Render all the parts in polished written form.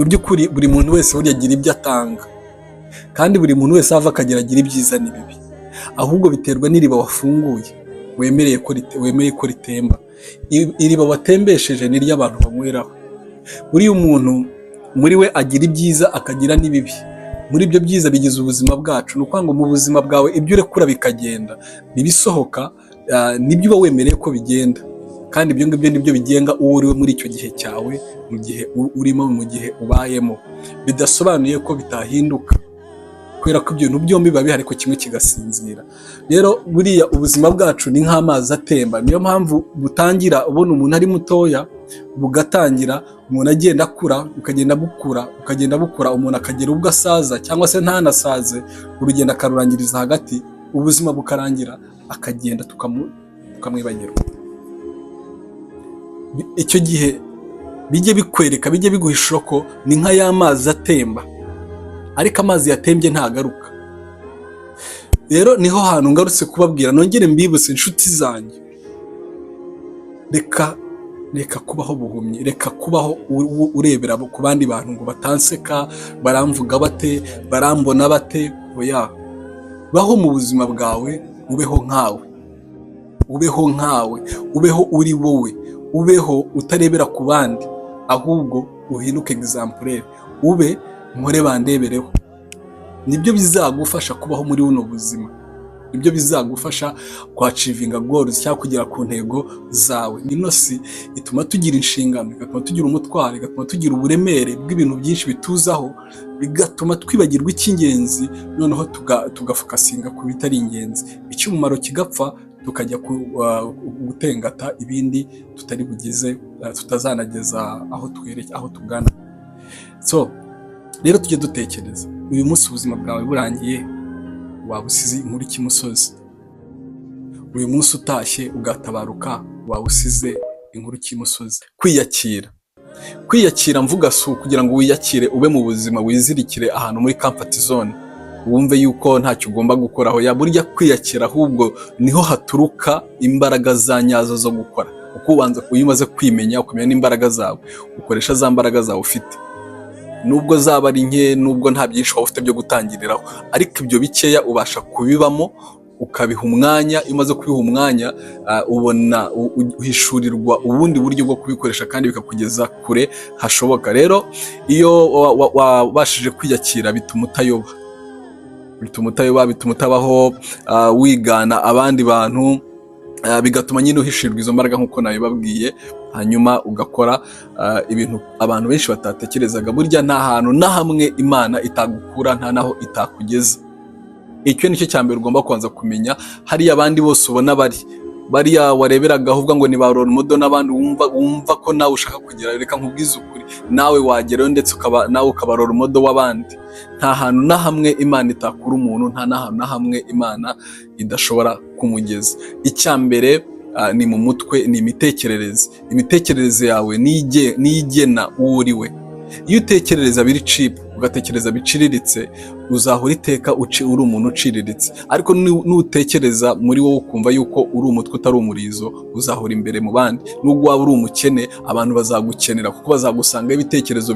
Mu by'ukuri, buri muntu wese burya agira ibyo atanga, kandi buri muntu wese ava akagera agira ibyiza n'ibibi. Ahubwo biterwa n'iriba wafunguye, wemeye ko ritemba. Iriba watembesheje ni ryo abantu banyweraho. Buriya umuntu muri we agira ibyiza, akagira n'ibibi. Muri ibyo byiza bigize ubuzima bwacu, ni ukuvuga ngo mu buzima bwawe ibyo urekura bikagenda, ibisohoka nibyo uba wemereye ko bigenda, kandi ibyo ngibyo nibyo bigenga uwo uriwe muri icyo gihe cyawe, mu gihe urimo, mu gihe ubayemo. Bidasobanuye ko bitahinduka, kubera ko ibyo bintu byombi biba bihari, ariko kimwe kigasinzira. Rero buriya ubuzima bwacu ni nk'amazi atemba. Niyo mpamvu butangira ubona umuntu ari mutoya, bugatangira umuntu agenda akura, bukagenda bukura, bukagenda bukura, umuntu akagera ubwo asaza cyangwa se ntanasaze, urugendo akarurangiriza hagati, ubuzima bukarangira, akagenda tukamwibagirwa. Icyo gihe bijye bikwereka, bijye biguhishura ko ni nka ya mazi atemba, ariko amazi yatembye ntagaruka. Rero niho hantu ngarutse kubabwira, nongere mbibutse, inshuti zanjye: reka, reka kubaho buhumyi, reka kubaho urebera ku bandi bantu ngo batanseka, baramvuga bate, barambona bate. Oya, baho mu buzima bwawe, ubeho nkawe, ubeho nkawe, ubeho uri wowe, ubeho utarebera ku bandi, ahubwo uhinduke exemplaire, ube nkore bandebereho. Nibyo bizagufasha kubaho muri buno buzima, nibyo bizagufasha kwachievinga goals cyangwa kugera ku ntego zawe. Ino si ituma tugira inshingano, igatuma tugira umutwaro, igatuma tugira uburemere bw'ibintu byinshi bituzaho, bigatuma twibagirwa icy'ingenzi, noneho tugafocusinga ku bitari ingenzi, icy'umumaro kigapfa, tukajya gutengata ibindi tutari bugeze, tutazanageza aho aho tugana. So rero tujye dutekereza: uyu munsi ubuzima bwawe burangiye, waba usize inkuru cy'imusozi? Uyu munsi utashye ugatabaruka, waba usize inkuru cy'imusozi? Kwiyakira, kwiyakira mvuga si ukugira ngo wiyakire ube mu buzima, wizirikire ahantu muri comfort zone, wumve yuko ntacyo ugomba gukoraho. Ya burya kwiyakira ahubwo niho haturuka imbaraga za nyazo zo gukora, kuko ubanza, iyo umaze kwimenya, ukamenya n'imbaraga zawe, ukoresha za mbaraga zawe ufite, nubwo zaba ari nke, nubwo nta byinshi waba ufite byo gutangiriraho, ariko ibyo bikeya ubasha kubibamo, ukabiha umwanya. Iyo umaze kubiha umwanya, ubona uhishurirwa ubundi buryo bwo kubikoresha, kandi bikakugeza kure hashoboka. Rero iyo wabashije kwiyakira, bituma utayoba, bituma utayoba, bituma utabaho wigana abandi bantu, bigatuma nyine uhishurirwa izo mbaraga nk'uko nabibabwiye, hanyuma ugakora ibintu abantu benshi batatekerezaga. Burya nta hantu na hamwe Imana itagukura, nta naho itakugeza. Icyo nicyo cya mbere ugomba kubanza kumenya. Hariya abandi bose ubona bari bariya wareberagaho uvuga ngo ni ba role model n'abandi, wumva ko nawe ushaka kugera, reka nkubwize ukuri, nawe wagerayo, ndetse ukaba nawe ukaba role model w'abandi. Nta hantu na hamwe Imana itakura umuntu, nta n'ahantu na hamwe Imana idashobora kumugeza. Icya mbere ni mu mutwe, ni imitekerereze. Imitekerereze yawe niyo igena uwo uri we. Iyo utekerereza biri cheap, ugatekereza biciriritse, uzahora iteka uri umuntu uciriritse. Ariko nutekereza muri wowe ukumva yuko uri umutwe utari umurizo, uzahora imbere mu bandi. Nubwo waba uri umukene, abantu bazagukenera, kuko bazagusangaho ibitekerezo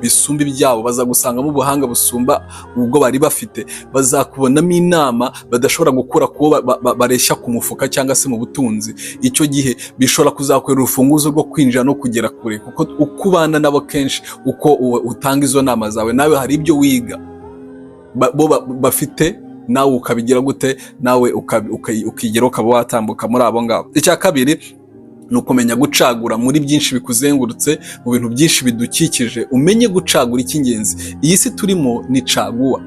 bisumba ibyabo, bazagusangamo ubuhanga busumba ubwo bari bafite, bazakubonamo inama badashobora gukura kubo bareshya ku mufuka cyangwa se mu butunzi. Icyo gihe bishobora kuzakorera urufunguzo rwo kwinjira no kugera kure, kuko uko ubana nabo kenshi, uko utanga izo nama zawe, nawe hari ibyo wiga bo bafite, nawe ukabigira gute, nawe ukigeraho, ukaba watambuka muri abo ngabo. Icya kabiri ni ukumenya gucagura muri byinshi bikuzengurutse, mu bintu byinshi bidukikije, umenye gucagura icy'ingenzi. Iyi si turimo ni caguwa,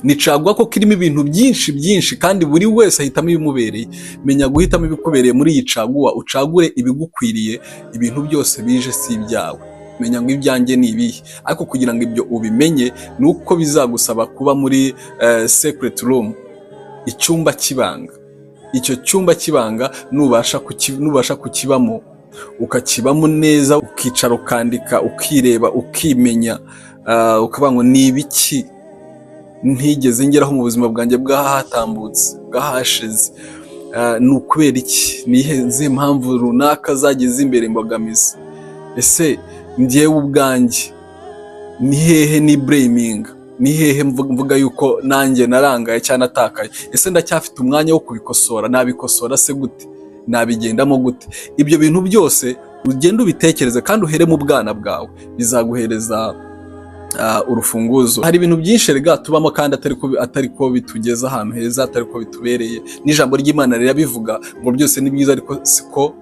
ni caguwa kuko irimo ibintu byinshi byinshi, kandi buri wese ahitamo ibimubereye. Menya guhitamo ibikubereye muri iyi caguwa, ucagure ibigukwiriye. Ibintu byose bije si ibyawe. Menya ngo ibyanjye ni ibihe. Ariko kugira ngo ibyo ubimenye, ni uko bizagusaba kuba muri secret room, icyumba cy'ibanga. Icyo cyumba cy'ibanga nubasha kukibamo, ukakibamo neza, ukicara, ukandika, ukireba, ukimenya, ukavuga ngo ni ibiki ntigeze ngeraho mu buzima bwanjye bw'ahatambutse, bw'ahashize? Ni ukubera iki? Ni izihe mpamvu runaka zagize imbere imbogamizi? Ese njyewe ubwanjye Ni hehe ni blaminga? Ni hehe mvuga yuko nanjye narangaye cyangwa natakaye? Ese ndacyafite umwanya wo kubikosora? Nabikosora se gute? Nabigendamo gute? Ibyo bintu byose ugende ubitekereze kandi uhere mu bwana bwawe, bizaguhereza urufunguzo. Hari ibintu byinshi rega tubamo kandi atari ko bitugeza ahantu heza, atari ko bitubereye. N'ijambo ry'Imana rirabivuga ngo byose ni byiza, ariko siko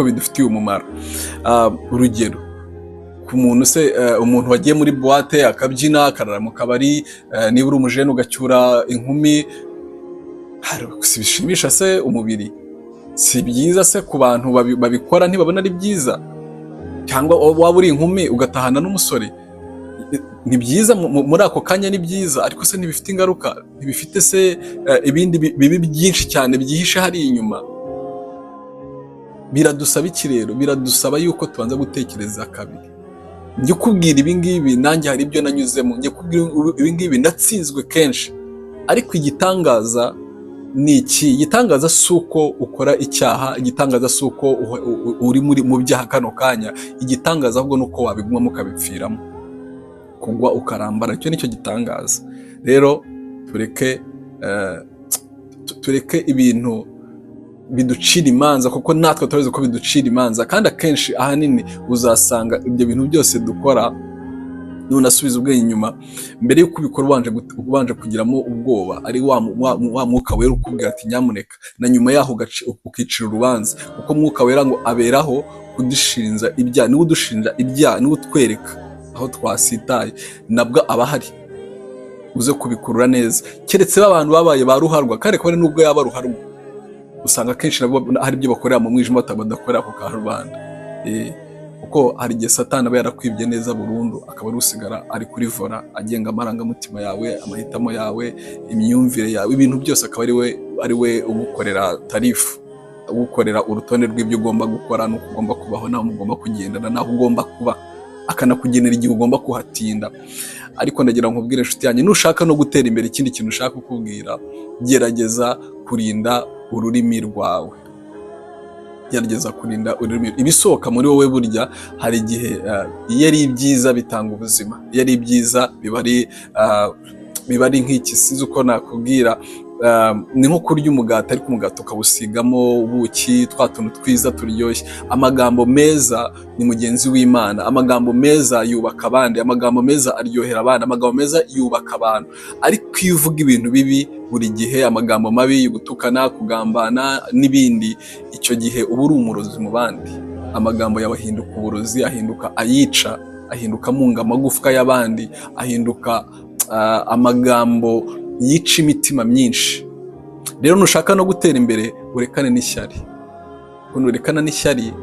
bidufitiye umumaro. Urugero ku muntu se, umuntu wagiye muri boîte akabyina, akarara mu kabari, niba uri umujene ugacyura inkumi, si bishimisha se umubiri? Si byiza se ku bantu babikora? Ntibabona ari byiza? Cyangwa waba uri inkumi ugatahana n'umusore, ni byiza muri ako kanya, ni byiza, ariko se ntibifite ingaruka? Ntibifite se ibindi bibi byinshi cyane byihishe hariya inyuma? Biradusaba iki rero? Biradusaba yuko tubanza gutekereza kabiri. Njye kubwira ibi ngibi, nanjye hari ibyo nanyuzemo. Njye kubwira ibi ngibi, natsinzwe kenshi. Ariko igitangaza ni iki? Igitangaza si uko ukora icyaha, igitangaza si uko uri mu byaha kano kanya. Igitangaza ahubwo ni uko wabigumamo ukabipfiramo, kugwa ukarambara. Icyo nicyo gitangaza. Rero tureke ibintu biducira imanza, kuko natwe turabizi ko biducira imanza. Kandi akenshi, ahanini uzasanga ibyo bintu byose dukora, nunasubiza ubwenge inyuma, mbere y'uko ubikora ubanje kugiramo ubwoba, ari wa Mwuka Wera ukubwira ati "Nyamuneka", na nyuma yaho ukicira urubanza, kuko Mwuka Wera ngo aberaho kudushinja ibyaha. Niwe udushinja ibyaha, niwe utwereka aho twasitaye, nabwo aba ahari uze kubikurura neza. Keretse abantu babaye ba ruharwa, kandi kabone nubwo yaba ruharwa, usanga akenshi nabo hari ibyo bakorera mu mwijima badakorera ku karubanda. Kuko hari igihe Satani aba yarakwibye neza burundu, akaba ari usigara ari kuri volant, agenga amarangamutima yawe, amahitamo yawe, imyumvire yawe, ibintu byose, akaba ari we ugukorera tarifu, ugukorera urutonde rw'ibyo ugomba gukora n'uko ugomba kubaho, n'aho ugomba kugendana, n'aho ugomba kuba, akanakugenera igihe ugomba kuhatinda. Ariko ndagira ngo nkubwire, inshuti yanjye, nushaka no gutera imbere, ikindi kintu ushaka kukubwira: gerageza kurinda ururimi rwawe, gerageza kurinda ururimi. Ibisohoka muri wowe burya hari igihe, iyo ari ibyiza bitanga ubuzima, iyo ari ibyiza biba ari nk'iki, sinzi uko nakubwira, ni nko kurya umugati, ariko umugati ukawusigamo ubuki, twa tuntu twiza turyoshye. Amagambo meza ni mugenzi w'Imana. Amagambo meza yubaka abandi, amagambo meza aryohera abandi, amagambo meza yubaka abantu. Ariko iyo uvuga ibintu bibi buri gihe, amagambo mabi, gutukana, kugambana n'ibindi, icyo gihe uba uri umurozi mu bandi. Amagambo yawe ahinduka uburozi, ahinduka ayica, ahinduka amunga amagufwa y'abandi, ahinduka amagambo yica imitima myinshi. Rero nushaka no gutera imbere, urekane n'ishyari, kuko nurekana n'ishyari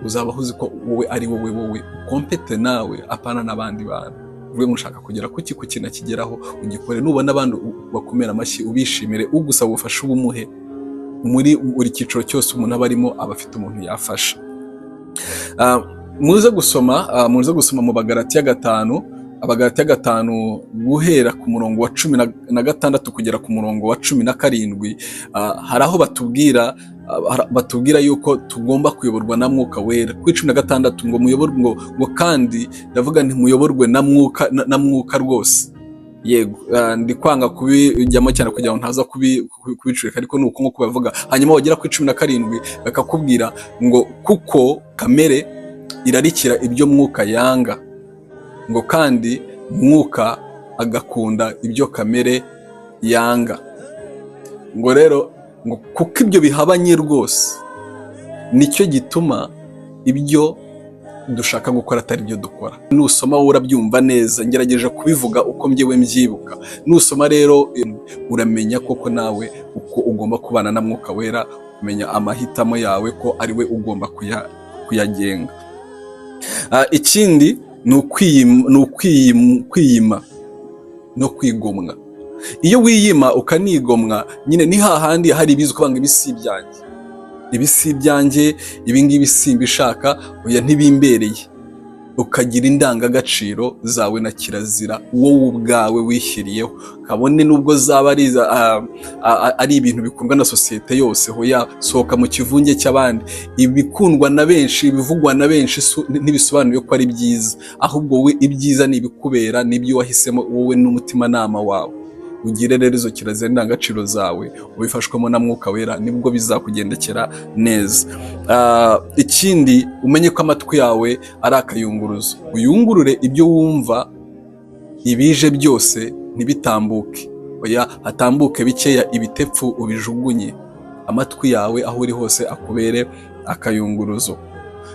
uzabaho uzi ko wowe ari wowe, wowe ukompete nawe, apana n'abandi bantu. Uvuge ngo ushaka kugera kuki, kuki nakigeraho, ugikore. Nubona abandi bakomera amashyi, ubishimire. Ugusaba ubufasha ubumuhe. Muri buri cyiciro cyose umuntu aba arimo, aba afite umuntu yafasha. Muze gusoma mu Bagalatiya 5, Abagalatiya 5, guhera ku murongo wa 16 kugera ku murongo wa 17. Hari aho batubwira yuko tugomba kuyoborwa na Mwuka Wera. Kuri 16 ngo muyoborwe, ngo "Kandi ndavuga nti muyoborwe na Mwuka, na Mwuka rwose." Yego, ndi kwanga kubijyamo cyane kugira ngo ntaza kubicurika, ariko ni uko nguko bavuga. Hanyuma wagera kuri 17 bakakubwira ngo "Kuko kamere irarikira ibyo Mwuka yanga", ngo "kandi Mwuka agakunda ibyo kamere yanga", ngo rero ngo "kuko ibyo bihabanye rwose, nicyo gituma ibyo dushaka gukora atari byo dukora." Nusoma wowe urabyumva neza, ngerageje kubivuga uko njyewe mbyibuka. Nusoma rero uramenya koko nawe uko ugomba kubana na Mwuka Wera, kumenya amahitamo yawe ko ari we ugomba kuyagenga. Ikindi ni ukwiyima no kwigomwa. Iyo wiyima ukanigomwa nyine, ni hahandi hari ibizi ukubanga: "Ibi si ibyanjye, ibi si ibyanjye, ibi ngibi simbishaka, oya, ntibimbereye." Ukagira indangagaciro zawe na kirazira wowe ubwawe wishyiriyeho, kabone nubwo zaba ari ibintu bikundwa na sosiyete yose. Hoya, sohoka mu kivunge cy'abandi. Ibikundwa na benshi, ibivugwa na benshi ntibisobanuye ko ari byiza. Ahubwo we ibyiza ni ibikubera, n'ibyo wahisemo wowe n'umutimanama wawe. Ugire rero izo kirazira, indangagaciro zawe, ubifashwamo na Mwuka Wera, nibwo bizakugendekera neza. Ikindi, umenye ko amatwi yawe ari akayunguruzo. Uyungurure ibyo wumva, ibije byose ntibitambuke. Oya, hatambuke bikeya, ibitepfu ubijugunye. Amatwi yawe aho uri hose akubere akayunguruzo.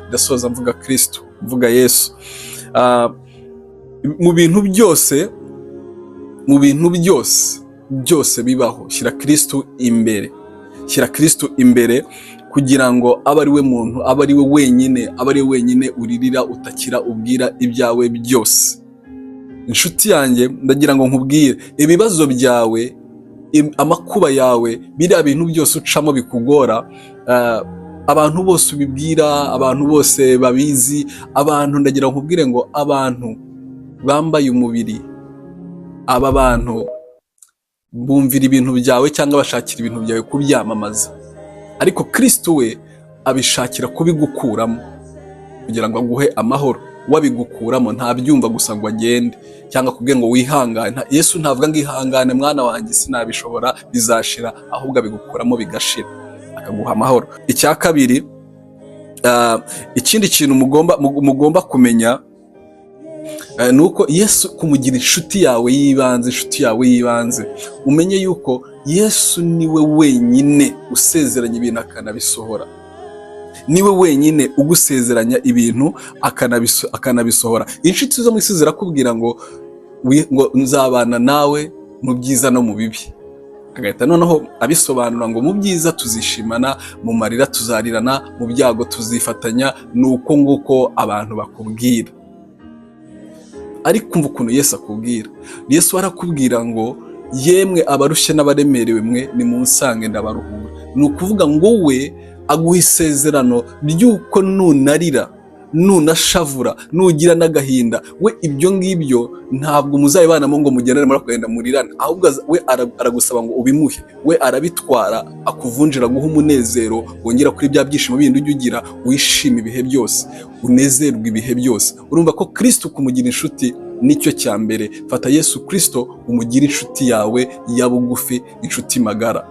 Ndasoza mvuga Kristo, mvuga Yesu. Mu bintu byose, mu bintu byose byose bibaho, shyira Kristo imbere. Shyira Kristo imbere kugira ngo abe ari we muntu, abe ari we wenyine, abe ari we wenyine uririra, utakira, ubwira ibyawe byose. Inshuti yanjye, ndagira ngo nkubwire: ibibazo byawe, amakuba yawe, biriya bintu byose ucamo bikugora, abantu bose ubibwira, abantu bose babizi, abantu, ndagira ngo nkubwire ngo abantu bambaye umubiri, aba bantu bumvira ibintu byawe cyangwa bashakira ibintu byawe kubyamamaza, ariko Kristo we abishakira kubigukuramo kugira ngo aguhe amahoro. Wabigukuramo, ntabyumva gusa ngo agende cyangwa akubwire ngo wihangane. Yesu ntavuga ngo "Ihangane mwana wanjye, sinabishobora, bizashira", ahubwo abigukuramo bigashira, akaguha amahoro. Icya kabiri, ikindi kintu mugomba kumenya ni uko Yesu kumugira inshuti yawe y'ibanze, inshuti yawe y'ibanze, umenye yuko Yesu niwe wenyine usezeranya ibintu akanabisohora. Niwe wenyine ugusezeranya ibintu akanabisohora. Inshuti zo mu isi zirakubwira ngo "Nzabana nawe mu byiza no mu bibi", agahita noneho abisobanura ngo "Mu byiza tuzishimana, mu marira tuzarirana, mu byago tuzifatanya". Ni uko nguko abantu bakubwira. Ariko umva ukuntu Yesu akubwira. Yesu arakubwira ngo "Yemwe abarushye n'abaremerewe mwe, nimunsange ndabaruhura". Ni ukuvuga ngo we aguha isezerano ry'uko nunarira, nunashavura, nugira n'agahinda, we ibyo ngibyo ntabwo muzabibanamo ngo mugendane muri ako gahinda murirane. Ahubwo we aragusaba ngo ubimuhe, we arabitwara, akuvunjira, aguha umunezero wongera kuri bya byishimo bindi ujya ugira, wishima ibihe byose, unezerwa ibihe byose. Urumva ko Kristo kumugira inshuti nicyo cya mbere. Fata Yesu Kristo umugire inshuti yawe ya bugufi, inshuti magara.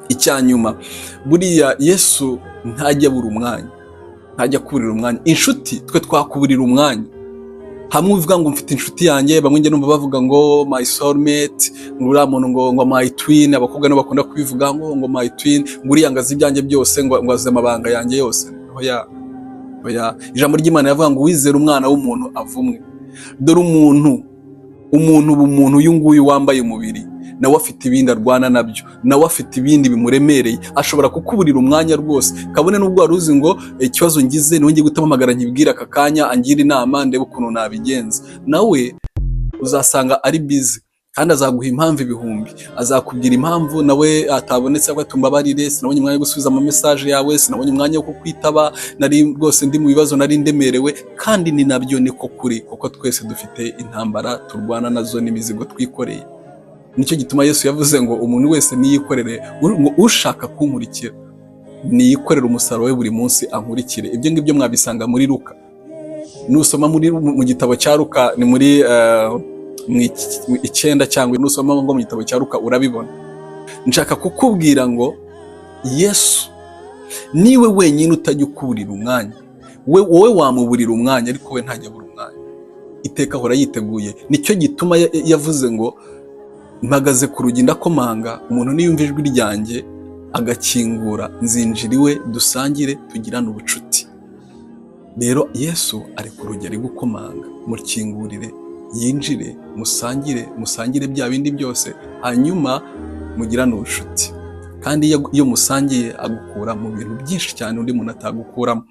Icya nyuma, buriya Yesu ntajya abura umwanya, ntajya kuburira umwanya. Inshuti twe twakuburira umwanya. Hamwe uvuga ngo "Mfite inshuti yanjye", bamwe njya numva bavuga ngo "my soulmate", ngo uriya muntu ngo "my twin", abakobwa nibo bakunda kubivuga ngo "my twin", ngo uriya ngo azi ibyanjye byose, ngo azi amabanga yanjye yose. Oya, oya. Ijambo ry'Imana yavuga ngo "Uwizera umwana w'umuntu avumwe". Dore umuntu, umuntu ubumuntu, uyu nguyu wambaye umubiri, nawe afite ibindi arwana nabyo, nawe afite ibindi bimuremereye. Ashobora kukuburira umwanya rwose, kabone n'ubwo wari uzi ngo ikibazo ngize niwe ngiye guhamagara nkibwira aka kanya, angira inama, ndebe ukuntu nabigenza. Nawe uzasanga ari busy kandi azaguha impamvu ibihumbi. Azakubwira impamvu nawe atabonetse, avuga ati "Mbabarire, sinabonye umwanya wo gusubiza ama message yawe, sinabonye umwanya wo kukwitaba, nari rwose ndi mu bibazo, nari ndemerewe". Kandi ni nabyo, niko kuri, kuko twese dufite intambara turwana nazo n'imizigo twikoreye. Nicyo gituma Yesu yavuze ngo umuntu wese niyikorere, ngo ushaka kunkurikira niyikorere umusaraba we buri munsi ankurikire. Ibyo ngibyo mwabisanga muri Luka. Nusoma mu gitabo cya Luka, ni muri mu 9, cyangwa nusoma ngo mu gitabo cya Luka urabibona. Nshaka kukubwira ngo Yesu niwe wenyine utajya ukuburira umwanya. We wowe wamuburira umwanya, ariko we ntajya abura umwanya, iteka ahora yiteguye. Nicyo gituma yavuze ngo "Mpagaze ku rugi ndakomanga, umuntu niyumva ijwi ryanjye agakingura, nzinjira iwe dusangire, tugirane ubucuti". Rero Yesu ari ku rugi ari gukomanga, mukingurire yinjire, musangire, musangire bya bindi byose, hanyuma mugirane ubucuti. Kandi iyo musangiye agukura mu bintu byinshi cyane undi muntu atagukuramo.